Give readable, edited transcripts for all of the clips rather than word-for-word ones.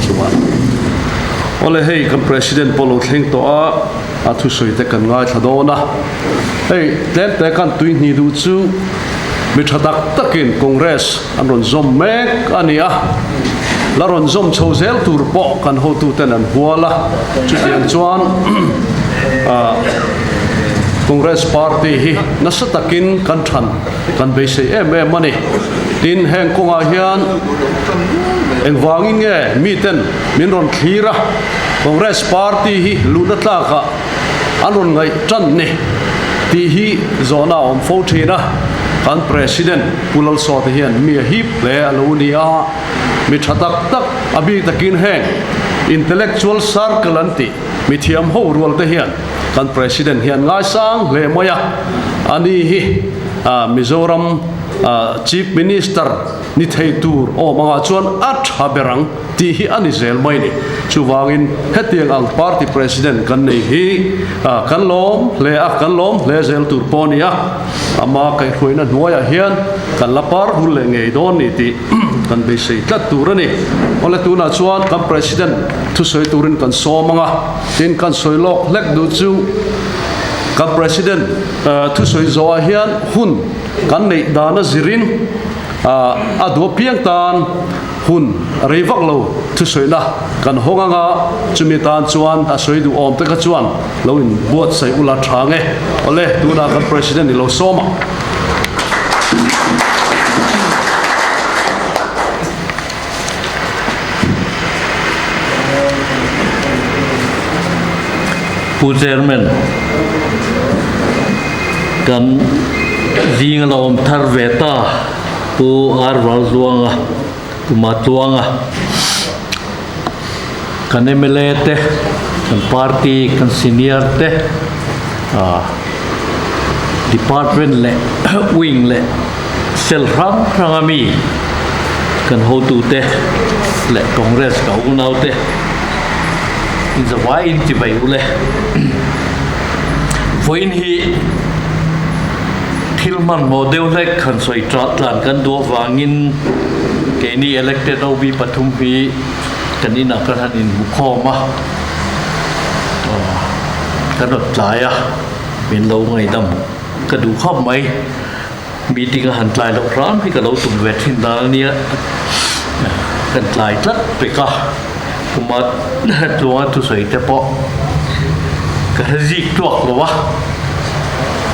chungah. Awle hei kan President pawh lo thleng tawh a, a thusawi te kan ngaithla dawn a. Hei tlem te kan tui hnih duh chu mi tha tak takin Congress an rawn zawm mek a ni a, la rawn zawm chho zel tur pawh kan hotuten an hual a, chutiang chuan Congress party hi nasa takin kan than kan beisei em em a ni. Tin, heng kawngah hian engvangin nge miten min rawn thlir a, Congress party hi luhna tlakah an rawn ngaih tan ni tih hi zawhna a awm fo thin a, kan President Pu Lalsawta hian mi a hip hle a lo ni a, mi tha tak tak a bik takin heng intellectual circle an tih mi thiam ho rual te hian kan President hian ngaisang hle mai a, ani hi Mizoram Chief Minister ni thei tur awm angah chuan a tha ber ang tih hi a ni zel mai ni. Chuvangin hetiang ang party president kan nei hi kan lawm hle a, kan lawm hle zel tur pawh a ni a, ama kaihhruaina hnuaiah hian kan la par hul leh ngei dawn ni tih kan beisei tlat tur a ni. Awle tunah chuan kan president thusawi turin kan sawm ang a, tin kan sawi lawk hlek duh chu kan president thusawi zawhah hian hun kan neih dana zirin A duh apiang tan hun rei vak lo thusawiina kan hawng ang a, chumi tan chuan a sawi duh awm te kha chuan lo in buatsaih ula tha nge. Awle, tunah kan President i lo sawm ang. Pu Chairman, kan zing a lo awm thar ve ta Pu R Valzuanga, Pu Matluanga, kan mla te, kan party, kan senior te, department leh wing leh cell hrang hranga mi kan hotute leh Congress ka unaute inzavai in ti mai ule. Vawiin hi thil hmanhmawh deuh hlek han sawi tlan kan duh avangin keini elected OB pathum hi kan inah kan han inhmukhawm a. Ka nawt tlai a, min lo ngaihdam ka duh khawp mai. Meeting a han tlai loh hram hi ka lo tum ve thin dan a nia, kan tlai tlat pek a, kuma tluanga thusawi te pawh ka hre zik tuak lo a,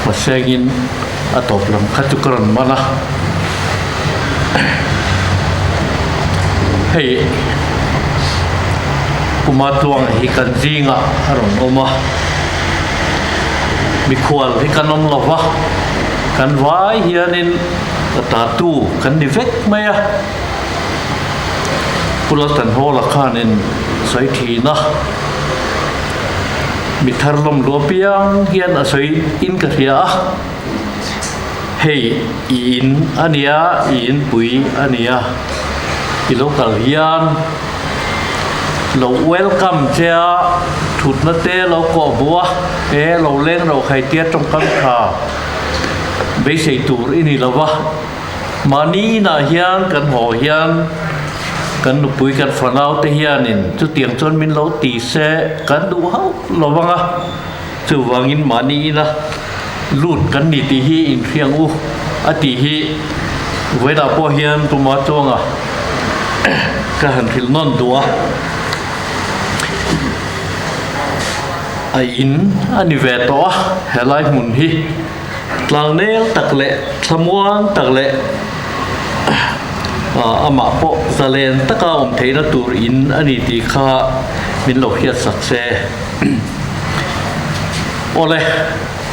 mahsengin a tawp lam kha chu ka rawn man a. Hei Kuma Tluanga hi kan zingah a rawn awm a, mikhual hi kan awm lo va, kan vai hianin a tatu kan ni vek mai a. Pu Laltanhawla khanin sawi thin a, mi thar lawm lu apiang hian a sawi in ka hria a. Hei i in a nia, i inpui a nia, i lo kal hian lo welcome che a, thutna te lo kawh hmu a, e lo leng ro khai tia tawngkam tha beisei tur i ni lo va, mahni inah hian kan haw hian kan nupui kan fanau te hianin chutiang chuan min lo ti se kan duh hauh lo vang a. Chuvangin mahni ina lut kan ni tih hi inhriang u a tih hi vawiinah pawh hian Puma Chuanga ka han hrilh nawn duh a. A in a ni ve tawh a, helai hmun hi tlangnel tak leh thlamuang tak leh amah pawh zalen taka awm theihna tur in a ni tih kha min lo hriatsak se. Awle,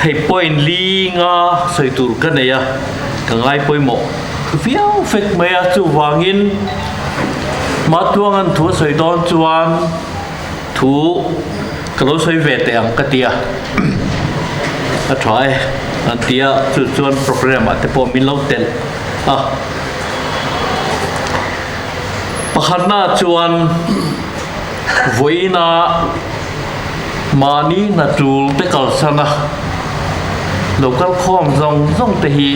hei point li nga sawi tur ka nei a, ka ngai pawimawh viau fek mai a, chuvangin Matuangan thu a sawi dawn chuan thu ka lo sawi ve teh ang ka ti a, a tha e an ti a, chu chuan programme ah te pawh min lo telh a. Pakhatna chuan. Vawiina mahni hna tul te kalsana lo kal khawm zawng zawng te hi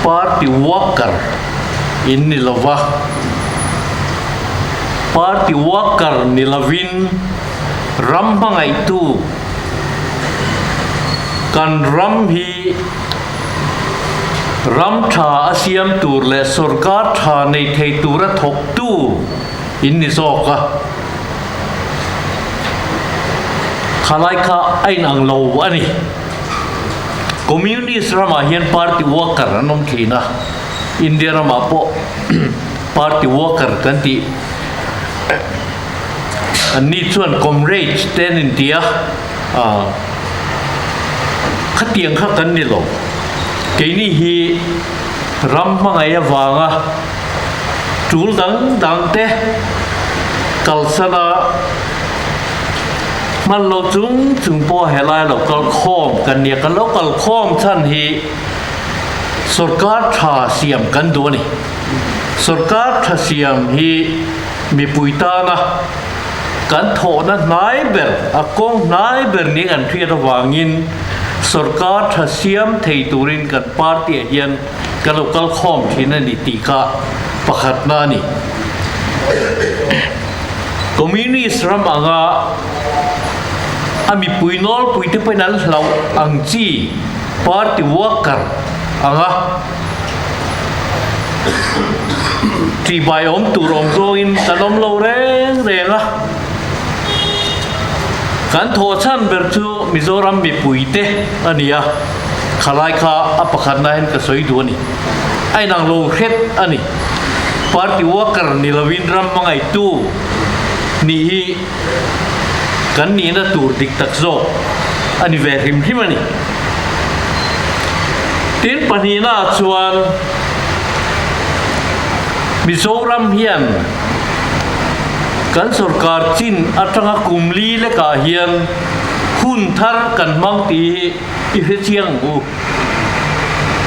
party worker in ni lova. Party worker ni lovin ram hmangaihtu kan ram hi ram tha a siam tur leh sorkar tha nei thei tura thawktu in ni zawk a. Khalai kha a inang lo a ni. Communist ramah hian party worker an awm thin a, India ramah pawh party worker kan tih an ni chuan comrades te an inti a, khatiang kha kan ni lo. Keini hi ram hmangaih avanga tul dang dang te kalsan a hman lo chung chung pawh helai lo kal khawm kan nia, kan lo kal khawm chhan hi Sorkar tha siam kan duh a ni. Sorkar tha siam hi mipui tana kan thawhna hnai ber, a kawng hnai ber nia kan hriat avangin sorkar tha siam thei turin kan party ah hian kan lo kal khawm thin a ni tih kha pakhatna a ni. Communist ram anga a mipui nawlpui te pawhin an hlauh ang chi Party worker anga tihbai awm tur awm zawngin kan awm lo reng reng a. Kan thawh chhan ber chu Mizoram mipuite a ni a, khalai kha a pakhatna hian ka sawi duh a ni. A inang lo hret a ni. Party worker ni lovin ram hmangaihtu nih hi Kan nihna tur dik tak zawk a ni ve hrim hrim a ni. Tin pahnihnaah chuan Mizoram hian kan sorkar chin atanga kum li lekah hian hun thar kan hmang tih hi i hre chiang ang u.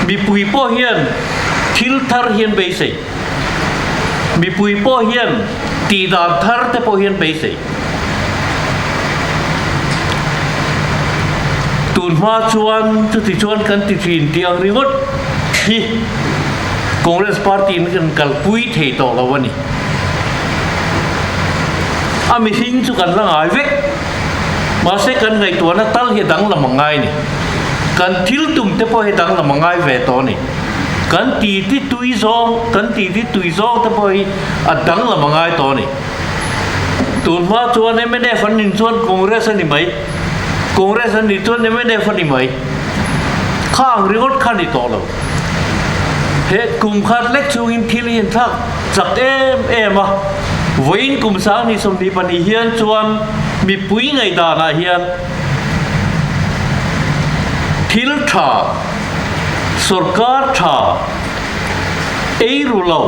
Mipui pawh hian thil thar hian beisei. Mipui pawh hian tih dan thar te pawh hian beisei. Tun hma chuan chuti chuan kan ti thin tih ang ringawt hi Congress party in kan kalpui thei tawh lo a ni. A mihring chu kan la ngai vek. Mahse kan ngaihtuahna tal hi a danglam a ngai a ni. Kan thil tum te pawh hi a danglam a ngai ve tawh a ni. Kan titi tui zawng, kan titi tui zawng te pawh hi a danglam a ngai tawh a ni. Tun hma chuan mnf an nin chuan Congress a ni mai, Congress an nih chuan mnf a ni mai. Kha ang ringawt kha a ni tawh lo. He kum khat lek chungin thil hi an thlak chak em em a. Vawiin kum 20 24 hian chuan mipui ngaihdanah hian thil tha, Sorkar tha ei ru lo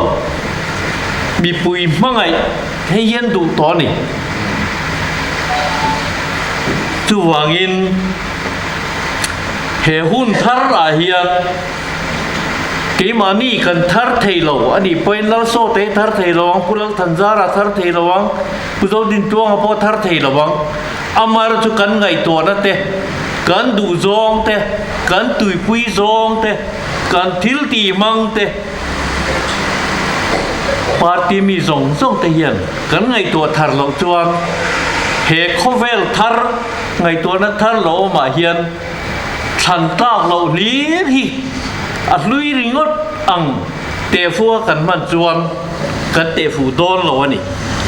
mipui hmangaih hei hian duh tawh a ni. Chuvangin he hun thar ah hian keimahni kan thar thei lo a nih pawhin Lalsawta hi thar thei lo ang, Pu Lalthanzara thar thei lo ang, Pu Zodintuanga pawh thar thei lo ang. Amaherawhchu chu kan ngaihtuahna te, kan duh zawng te, kan tuipui zawng te, kan thil tih hmang te, party mi zawng zawng te hian kan ngaihtuah thar loh chuan he khawvel thar ngaihtuahna thar lo awmah hian thlan tlak loh hlir hi a hlui ringawt ang tehfua kan hman chuan kan tehfuh dawn lo a ni.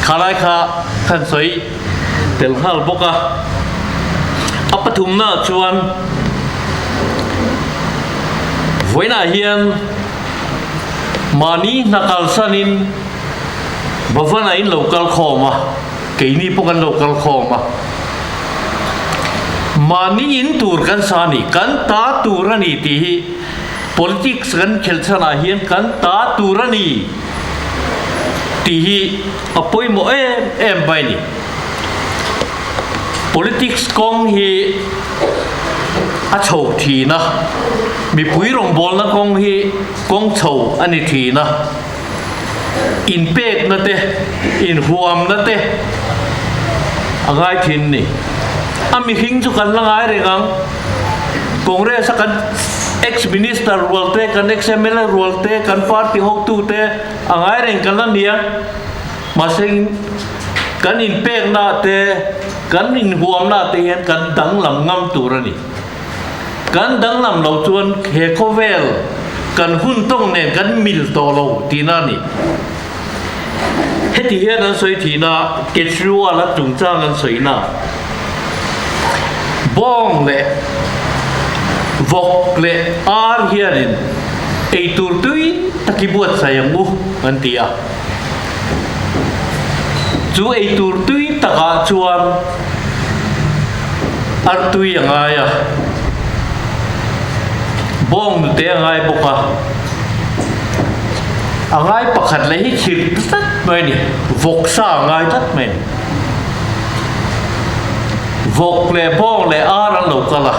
Khalai kha kan sawi. tel nghal bawk a. A pathumnaah chuan vawiinah hian mahni hna kalsanin Bhavan-ah in lo kal khawm a, keini pawh kan lo kal khawm a. Mahni in tur kan sa a ni, kan ta tur a ni tih hi politics kan khelh chhanah hian kan ta tur a ni tih hi A pawimawh em em mai a ni. Politics kawng hi a chho thin a, mipui rawngbawlna kawng hi kawng chho a ni thin a. Inpekna te, inhuamna te a ngai thin a ni. A mihring chu kan la ngai reng ang. Congress a kan ex-minister rual te, kan ex-MLA rual te, kan party hotu te, A ngai reng kan la nia, mahse Kan inpekna te, kan inhuamna te hian kan danglam ngam tur a ni. Kan danglam lo chuan he khawvel kan hun tawng nen kan mil tawh lo tihna a ni. Heti hian an sawi thihna Kejriwal-a chungchang an sawina bawng leh vawk leh ar hianin eitur tui tak i buatsaih ang u an ti a. Chu eitur tui takah chuan artui a ngai a, bawng nute a ngai bawk a, a ngai pakhat leh hi khirh tlat mai a ni, vawksa a ngai tlat mai a ni. Vawk leh bawng leh ar an lo kal a,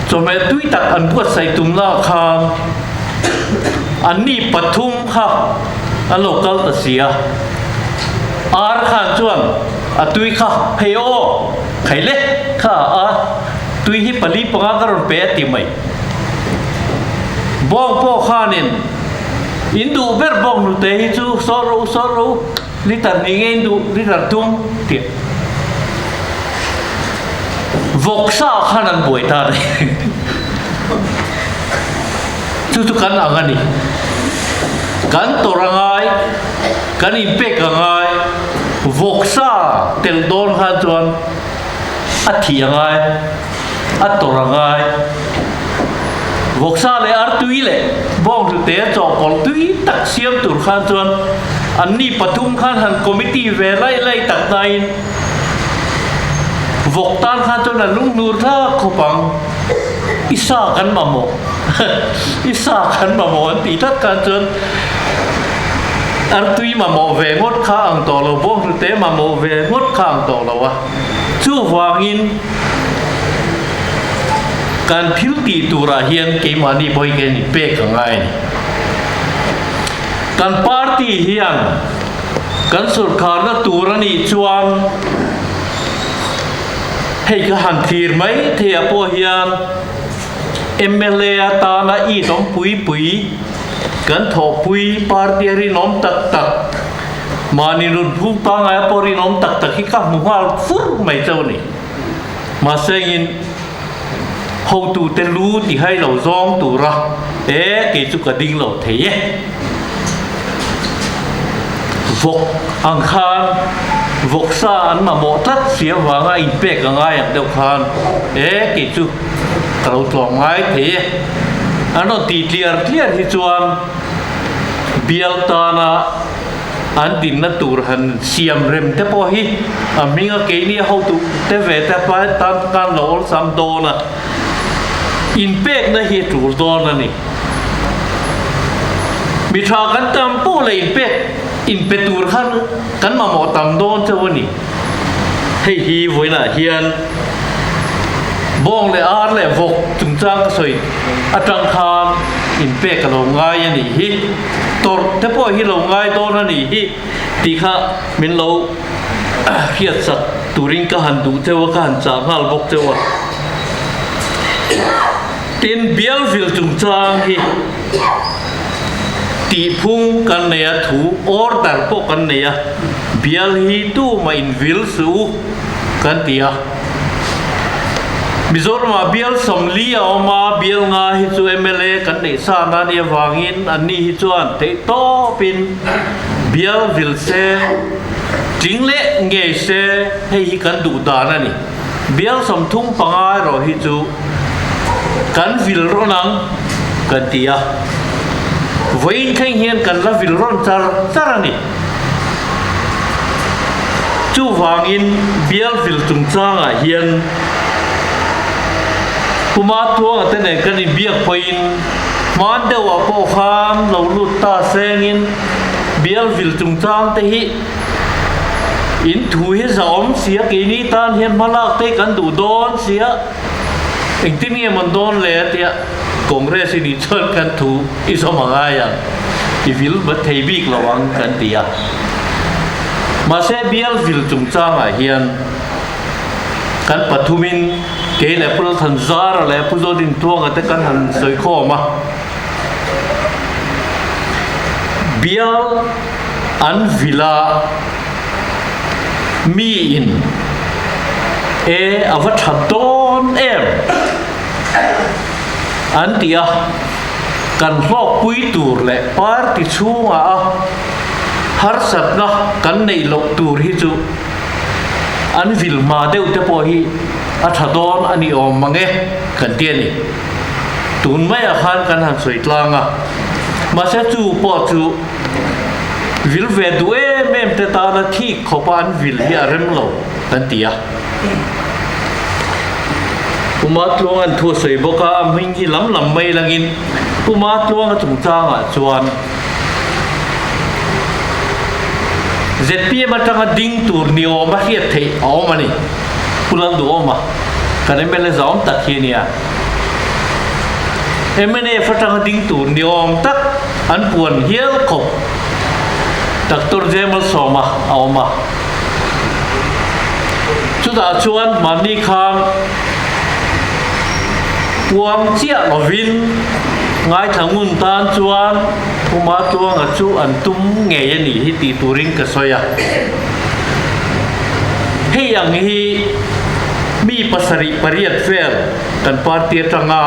chawhmeh tui tak an buatsaih tumna khan Anni pathum kha an lo kal ta si a, ar khan chuan a tui kha hei aw, khai le kha a tui hi pali panga ka rawn pe a ti mai. Bawng pawh khanin in duh ber bawng hnute hi chu sawr rawh u, sawr rawh u, litre hnih nge in duh, litre thum tih Vawksa khan an buai ta a ni. Chu chu kan ang a ni. Kan tawrh a ngai, kan inpek a ngai, vawksa tel dawn khan chuan a thih a ngai, a tawrh a ngai. Vawksa leh artui leh bawnghnute chawhpawlh tui tak siam tur khan chuan anni pathum khan han committee ve laih laih tak nain Vawk tan khan chuan a lunghnur thlak khawp ang. I sa kan mamawh, i sa kan mamawh an tih tlat khan chuan artui mamawh ve ngawt kha ang tawh lo, bawnghnute mamawh ve ngawt kha ang tawh lo a. Chuvangin kan thil tih turah hian keimahni pawh hi kan inpek a ngai a ni. Kan party hian. Kan sawrkarna tur a nih chuan hei ka han thlir mai theiah pawh hian mla atana it awm pui pui kan thawhpui party a rinawm tak tak mahni nun phung pangngaia pawh rinawm tak tak hi ka hmu nghal fur mai chauh a ni. Mahse engin hotute lu tihai lo zawng tura e kei chu ka ding lo thei e. Vawk ang khan vawksa an mamawh tlat si avanga inpek a ngai ang deuh khan e kei chu ka lo tlawm ngai thei e. An rawn tih tliar tliar hi chuan bial tana an dinna tur han siam rem te pawh hi a hminga keini a hotu te ve te tan khan lo awlsam dawn a, inpekna hi a tul dawn a ni. Mi tha kan tam pawh leh inpek inpe tur khan kan mamawh tam dawn chauh a ni. Hei hi vawiinah hian bawng leh ar leh vawk chungchang ka sawi atang khan inpek a lo ngai a nih hi, tawrh te pawh hi lo ngai dawn a nih hi tih kha min lo hriatsak turin ka han duh chauh a, ka han chah nghal bawk chauh a. Tin, Bialvil chungchang hi tihphung kan nei a, thu order pawh kan nei a, bial hi tumah invil suh u kan ti a. Mizoramah bial 40 a awm a, bial nga hi chu mla kan neih sa na nih avangin anni hi chuan theihtawpin bial vil se, tling leh ngei se, hei hi kan duh dan a ni. Bial 35 erawh hi chu kan vil rawn ang kan ti a, vawiin thleng hian kan la vil rawn char char a ni. Chuvangin bial vil chungchangah hian Puma Tluanga te nen kan inbiak pawhin hman deuhah pawh khan lo lut ta sengin bial vil chungchang te hi In thu hi zahawm sia keini tan hian hma lak te kan duh dawn sia engtin nge mawn dawn le a tia Congress i nih chuan kan thu i zawm a ngai ang i vil bat thei bik lo ang kan ti a. Mahse bial vil chungchangah hian kan pathumin kei leh Pu Lalthanzara leh Pu Zodintuanga te kan han sawikhawm a. Bial. An vil a, miin e a va tha dawn em an ti a, kan hlawkpui tur leh party chhungah a harsatna kan neih loh tur hi chu an vil hma deuh te pawh hi a tha dawn a ni awm mang e kan ti a ni. Tun maiah khan kan han sawi tlang a, mahse chu pawh chu vil ve duh em em te tana thik khawpa an vil hi a rem lo kan ti a. Pu Matluanga'n thu a sawi bawk a, a hming hi lam lam mai langin Pu Matluanga chungchangah chuan zpm atanga ding tur ni awma hriat theih a awm a ni. Pu Lalduhawma, kan mla zawm tak hi a nia. Mnf atanga ding tur ni awm tak an puan hial khawp Doctor Jemalsawma a awm a. Chutah chuan mahni khan puang chiah lovin ngaithla ngun tan chuan Puma Tluanga chu an tum ngei a nih hi tih turin ka sawi a. Hei ang hi mi pasarih pariat vel kan party atanga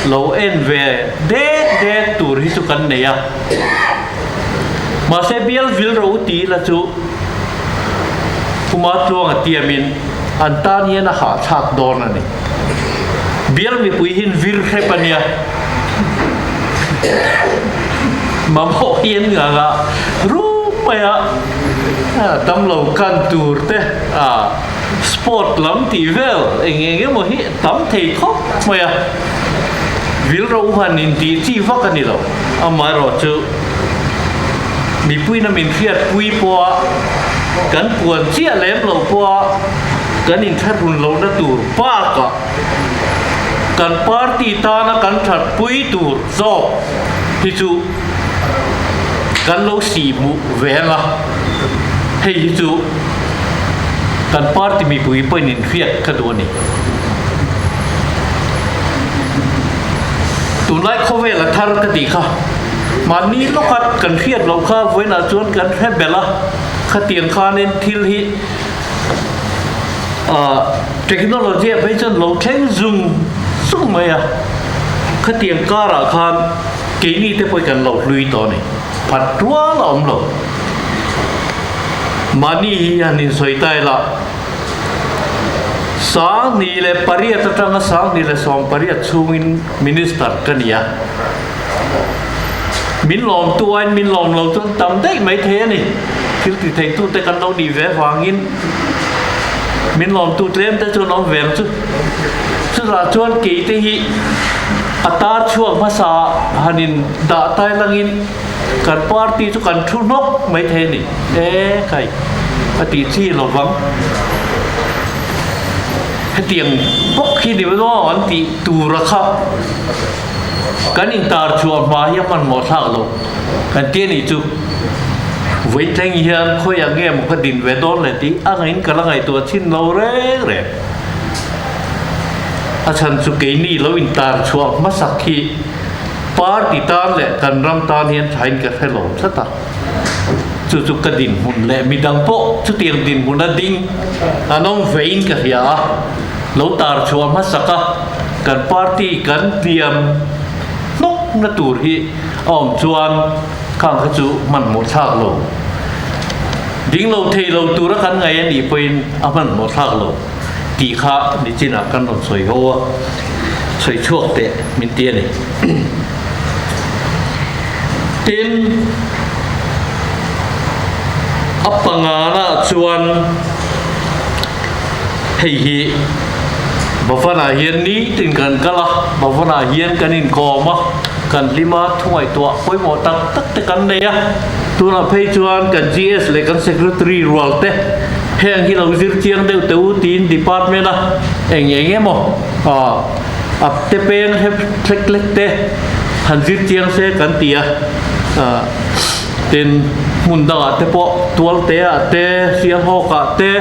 lo en ve dek dek tur hi chu kan nei a. Mahse bial vil ro ti ila chu Puma Tluanga tiamin an tan hian a hahthlak dawn a ni. Bial mipui hian vir hrep a nia. Mamawh hian nganga rum maia damlo kan tur te sport lam tih vel eng eng emaw hi tam thei khawp mai a. Vil ro han intih chi vak a ni lo. Amaherawhchu mipuina min hriatpui pawha kan puan chiah lem lo pawha kan inthlahrun lohna tur bakah kan party tana kan thatpui tur zawk hi chu kan lo sihhmuh ve ang a, hei hi chu kan party mipui pawhin inhriat ka duh a ni. Tunlai khawvel a thar ka tih kha mahni lawka kan hriat loh kha vawiinah chuan kan hre belh a, khatiang khanin thil hi ah technology ah phei chuan lo thleng zung zung mai a, khatiang karah khan keini te pawh hi kan lo hlui tawh a ni, phat rual a awm lo. Mahni hi han insawi ta ila. 2008 atanga 2018 chhungin Minister ka ni a. Min lawmtu aiin min lawm lo chuan tam daih mai thei a ni. Thil ti theitute kan lo nih ve vangin min lawmtu tlem te chuan awm ve ang chu. Chutah chuan keite hi a tar chhuak hmasa han in dah tai langin Kan party chu kan thu hnawk mai thei a ni. E kai, a tih chi lo vang. Hetiang bawk hi ni maw an tih tur a kha. Kan intar chhuah hma hi a hmanhmawh thlak lo. Kan ti a nih chu. Vawitleng hian khawiah nge maw ka din ve dawn le tih a ngain ka la ngaihtuah chhin lo reng reng. A chhan chu keini lo intar chhuah hmasak hi Party tan leh kan ram tan hian thain ka hre lo tlat a, chu chu ka dinhmun leh midang pawh chutiang dinhmuna ding an awm vein ka hria a, lo tar chhuah hmasak a, kan party kan hniam hnawkna tur hi a awm chuan khang kha chu hmanhmawh thlak lo. Ding lo thei lo tura kan ngaih a nih pawhin a hmanhmawh thlak lo. Tih kha nichinah kan rawn sawi ho a, sawi chhuak teh min ti a ni. Tin, a pangana chuan hei hi Bhavan-ah hian nitin kan kal a, Bhavan-ah hian kan inkawm a, kan hlim a, thu ngaihtuah pawimawh tak tak te kan nei a. Tunah phei chuan kan GS leh kan Secretary rual te heng hi lo zir chiang deuh teh u tiin department a eng eng emaw a te peng hlek hlek te han zir chiang se kan ti a. Tin, hmun dangah te pawh tual te ah te, sialhawk ah te.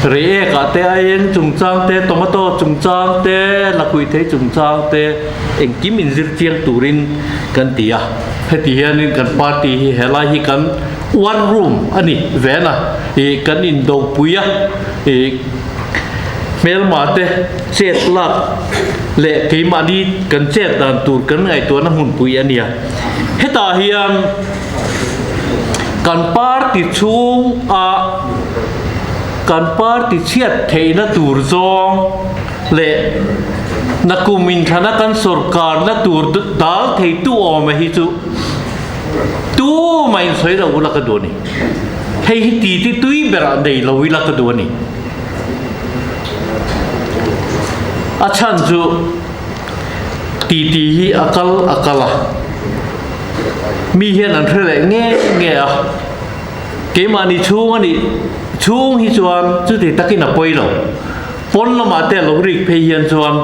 Reiek ah te aieng chungchang te, tomato chungchang te, lakhuih thei chungchang te engkim inzir chiang turin kan ti a. Heti hianin kan party hi helai hi kan war room a ni ven a, ih kan indopui a, ih hmelma te chet lak leh keimahni kan chet dan tur kan ngaihtuahna hmunpui a nia. Hetah hian kan party chhunga kan party chhiat theihna tur zawng leh nakum inthlana kan sawrkarna tur dal theitu awm a hi chu tumah insawi lo ula ka duh a ni. Hei hi titi tui berah nei lo ila ka duh a ni. A chhan chu titi hi a kal a kal a, mi hian an hre leh nge nge a, keimahni chhung a nih chhung hi chuan chuti takin a pawi lo. Pawn lamah te a lo rik phei hian chuan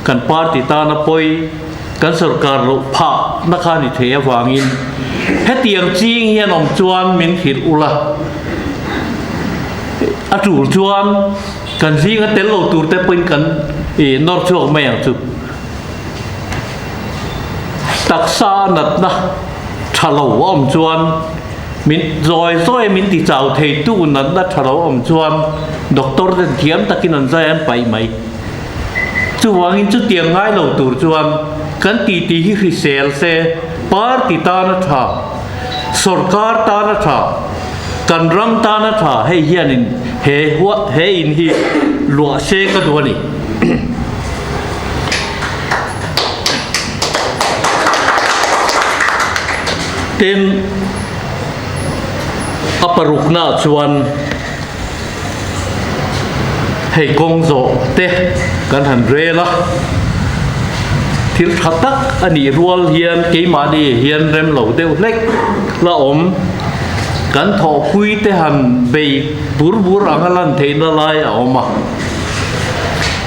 kan party tan a pawi, kan sorkar loh phah na kha ni thei avangin hetiang ching hian awm chuan min hrilh ula, a tul chuan kan zinga tel lo tur te pawhin kan ih nawr chhuak mai ang chu. Taksa a natna tha lo a awm chuan min zawi zawi min ti chau thei tu natna tha lo a awm chuan doctor ten thiam takin an zai an paih mai. Chuvangin chutiang ngai lo tur chuan kan titi hi hrisel se, party tan a tha, sorkar tan a tha, kan ram tan a tha hei hianin he he in hi luah se ka duh a ni. Tin, a paruknaah chuan hei kawng zawh te kan han rel a, thil tha tak a nih rual hian keimahni hian rem lo deuh hlek la awm. Kan thawhpui te han bei bur bur anga lan theihna lai a awm a.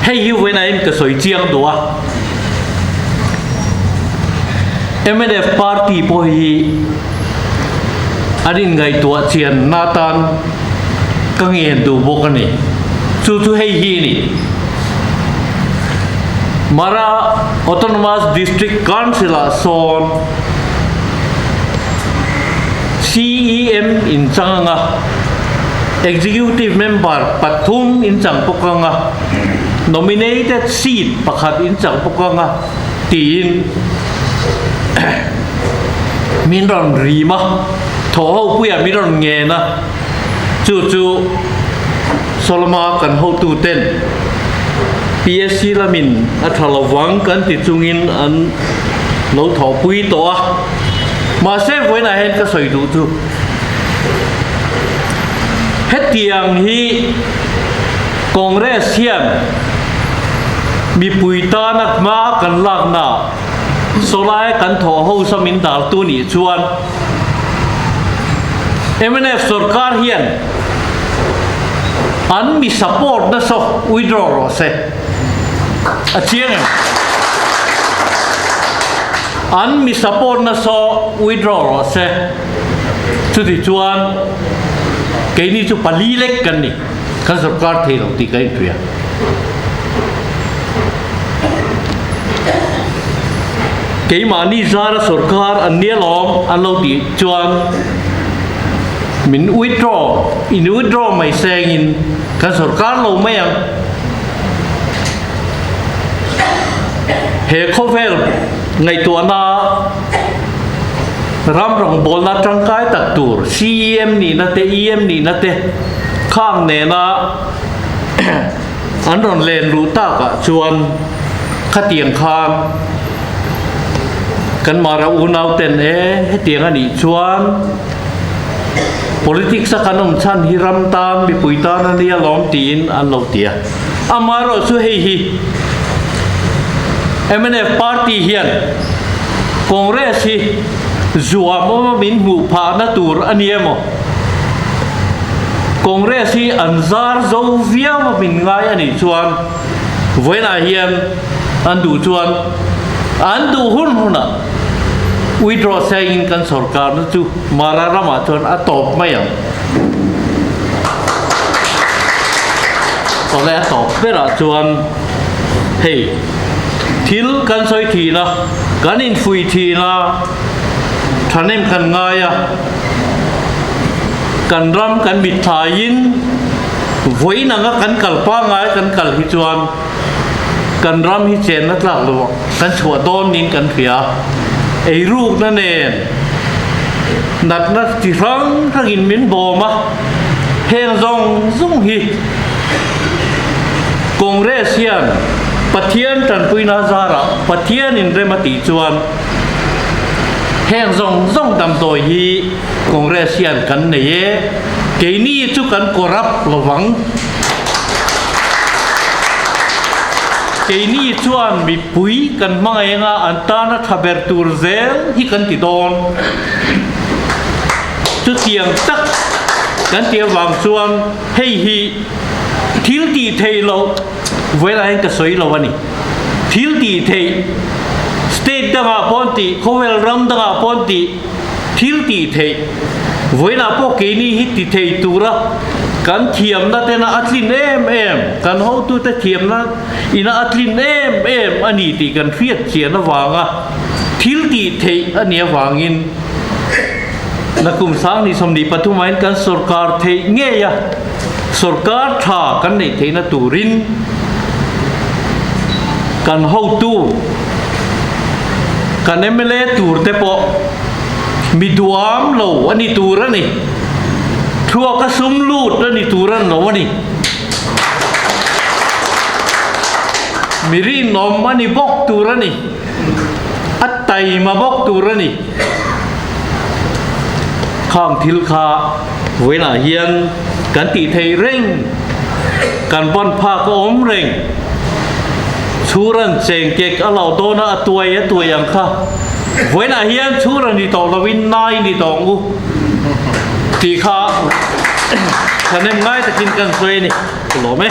Hei hi vawiin ka sawi chiang duh a. Mnf party pawh hi an inngaihtuah chianna atan ka ngen duh bawk a ni. Chu chu hei hi a ni. Mara Autonomous District Council-ah sawn CEM inchang anga Executive Member pathum inchang bawk anga Nominated Seat pakhat inchang bawk anga tiin min rawn rim a, thaw ho puiah min rawn ngen a, chu chu Soloma kan hotu ten PSC lamin a tha lovang kan ti chungin an lo thawhpui tawh a, mahse vawiinah hian ka sawi duh chu hetiang hi Congress hian mipui tana hma kan lakna sawlai kan thawh ho sa min daltu nih chuan mnf sorkar hian an mi support nasa withdraw rawh se a chiang em? An mi support nasa withdraw rawh se. Chuti chuan keini chu pali lek kan ni, kan sorkar thei lo tih ka inhria. Keimahni zara sorkar an nia lawm an lo tih chuan min withdraw, in withdraw mai sengin kan sorkar lo mai ang. He khawvel ngaihtuahna Ram rawngbawlna tangkai tak tur CEM nihna te, EM nihna te khang nena an rawn len luh takah chuan khatiang khan kan Mara unau ten e hetiang a nih chuan politics a kan awm chhan hi ram tan mipui tan a nia lawm tiin an lo ti a. Amaherawhchu chu hei hi mnf party hian Congress hi zuam awma min hmuh phahna tur a ni emaw, Congress hi an zar zo viau a min ngai a nih chuan vawiinah hian an duh chuan an duh hun hunah withdraw sengin kan sorkarna chu Mara ramah chuan a tawp mai ang. Awle a tawp berah chuan hei thil kan sawi thin a, kan infuih thin a, thahnem kan ngai a, kan ram kan mitthlaiin vawiin anga kan kal pangngai kan kal hi chuan kan ram hi chenna tlak lo kan chhuah dawn niin kan hria. Eirukna nen natna chi hrang hrangin min bawm a, heng zawng zawng hi Congress hian Pathian tanpuina zarah Pathianin rem a tih chuan heng zawng zawng damdawi hi Congress hian kan nei e, keini chu kan corrupt lovang. Keini chuan mipui kan hmangaih anga an tana tha ber tur zel hi kan ti dawn. Chutiang tak kan tih avang chuan hei hi thil tih theih loh vawilah hian ka sawi lo a ni. Thil tih theih state dangah pawh an tih, khawvel ram dangah pawh an tih, Thil tih theih, vawiinah pawh keini hi ti thei tura kan thiamna tena a tlin em em, kan hotute thiamna ina a tlin em em a ni tih kan hriat chian avanga thil tih theih a nih avangin nakum sang ni 23 ah hian kan sorkar theih ngei a, sorkar tha kan neih theihna turin kan hotu, Kan mla tur te pawh mi duam lo a ni tur a ni. Thluaka sum lut a ni tur a ni lo a ni. Mi rinawm a ni bawk tur a ni. A taima bawk tur a ni. Khang thil kha vawiinah hian kan tih theih reng, kan ban phak a awm reng. Chhuran chengkek a lo dawn a, a tuai a tuai ang kha. Vawiinah hian chhur a ni tawh lovin nai ni tawh ang u tih kha thahnem ngai takin kan sawi a ni. Ka lawm e.